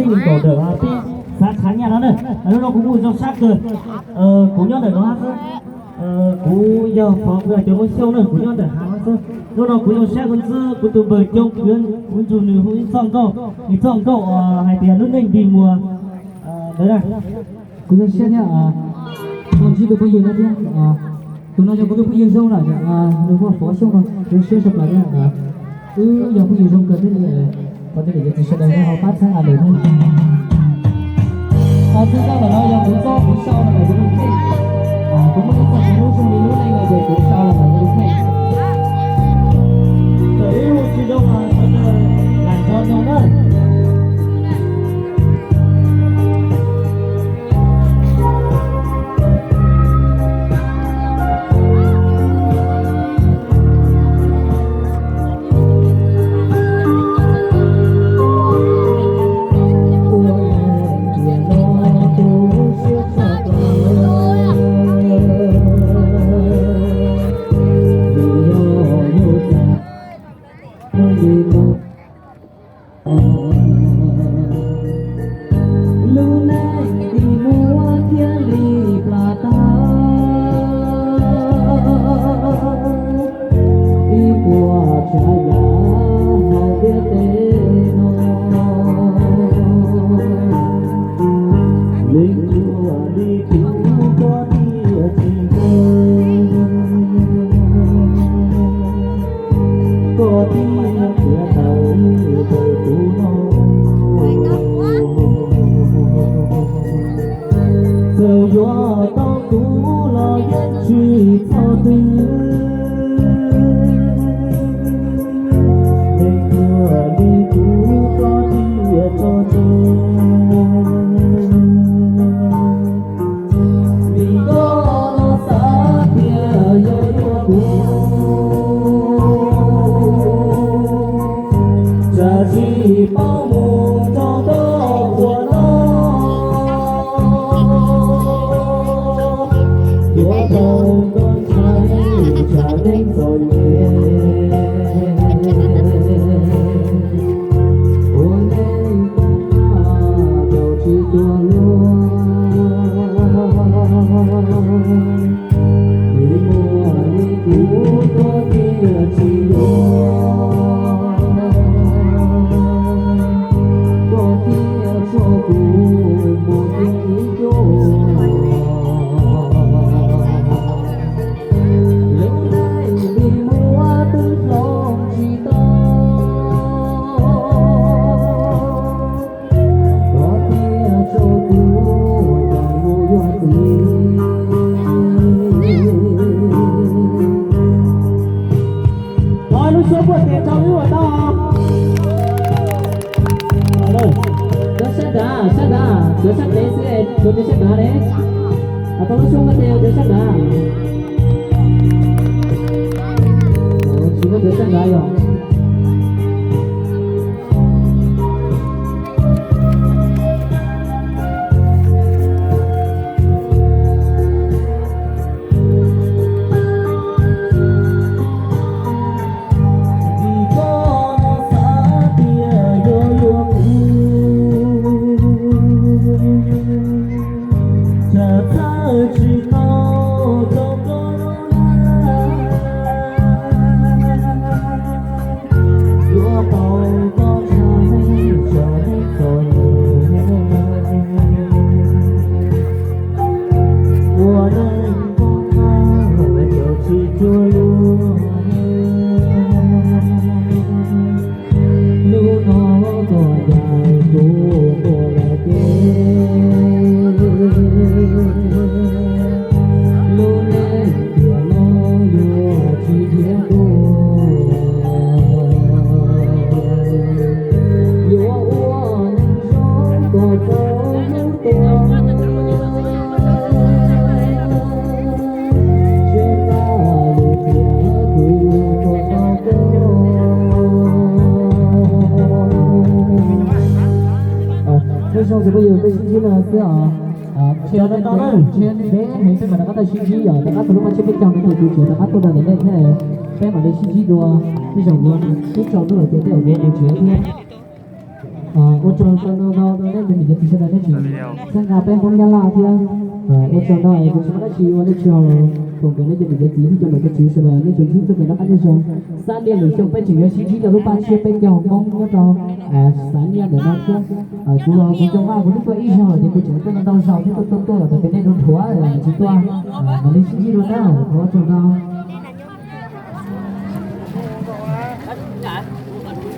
Tus kaum ntawm peb xav tshav nyaj no na, hnub no kuv kuj zoo sab kawg. Kuv nyob ntawm no xwb. Kuv yog Fov, kuv yog cov Muaj Xyooj na, kuv nyob ntawm hav no xwb. Hnub no kuv zoo sab kuv ntxub kuv tus npawg Coob, kuv ntxub nws hu ib txoj nkauj, ib txoj nkauj hais tias lub neej nti muag ntawd na. Kuv zoo siab thiab tau ntsib tus phooj ywg no thiab. Tus no yog kuv tus phooj ywg zoo lawm, nws hu ua Fov Xyooj no, zoo siab tshaj plaws thiab. Wb yog phooj ywg zoo kawg thiab li. Thov tias niam txiv sawv daws ho pab txhawb nqa nws thiab. Txij nkawm no yog kuv txoj kuv sau los ntawm kuv tus kheej. Kuv muaj ib txoj kuv lub zoo li lub neej no ces kuv sau los ntawm kuv tus kheej. Txawm ib hu tsis zoo los sawv daws lam nrog mloog na. Lub neej nti muag thiaj li plam tag ib puas tsav yam hauv ntiaj teb no. Leej twg li kuv koj thiaj tsis ntev, koj thiaj qhia tawm ntawm kuv no. Txawm yuav tau kuv los yeej tsis txog twg, leej twg li kuv koj thiaj tso tseg. Vim koj los xav tias yog yuav kuv, tsam tsis paub mus rau toj ua no. Yuav tau koj ntshai tsam neeg txom nyem, ua neej tau tsis cuag luag. Vim muaj li kuv koj thiaj tsis yuav, koj thiaj tso kuv mus ib cuab. Lub neej li muab twb hloov tsis tau, koj thiaj tso kuv mus yuav txiv. Thov lub suab puag tes rau wb ua tau. Cov sab nrad, sab nrad, cov sab pem xwb, cov sab nrad ne. Thov lub suab puag tes cov sab nrad. Tsis muaj cov sab nrad yog. Vim koj xav tias yog yuav kuv, tsam txhawj tsis tau rau koj, yuav tau koj ntshai tsam neeg txom nyem, ua neej nyob nyob caum tsis cuag luag. Hnub no koj ncaim kuv mus lawm ces, lub neej tiam no yuav tsis nrhiav dua. Yuav ua neeg zoo kom tau hnub tuag, tsis tas lwm tiam kuv yuav tau koj. Peb zoo ces peb yuav peb sib ntsib no xwb os. Ntshe peb heev peb mam rov qab tau sib ntsib yom, rov qab tau lub paj tshiab peb caug no ces kuv tseem rov qab tuaj rau ntawm nej thiab, peb mam li sib ntsib dua. Tej zaum yuav twb tsaus ntuj lawm ces tej zaum kuv mus tsev thiab. Ua tsaug ntau ntau rau nej cov niam cov txiv sawv daws nej tseem txhawb nqa peb Hmoob Nyab Laj thiab. Ua tsaug ntau, kuv tsis muaj dab tsi ua nej tsaug, foom kom nej cov niam cov txiv thiab cov niam cov txiv sawv daws nej tseem ntsib txoj kev noj qab nyob zoo. Xab niaj lwm xyoo peb tseem yuav sib ntsib rau lub paj tsiab peb caug Hmoob nyob rau Xab niaj ntawm no thiab. Kuv los kuv cov vaj kuv twb tuaj ib zaug ces kuv tseem tuaj ntau zaus thiab tuaj tuaj tuaj los rau pem nej dua nthuav tsis tuaj. Mam li sib ntsib dua na, thov ua tsaug ntau.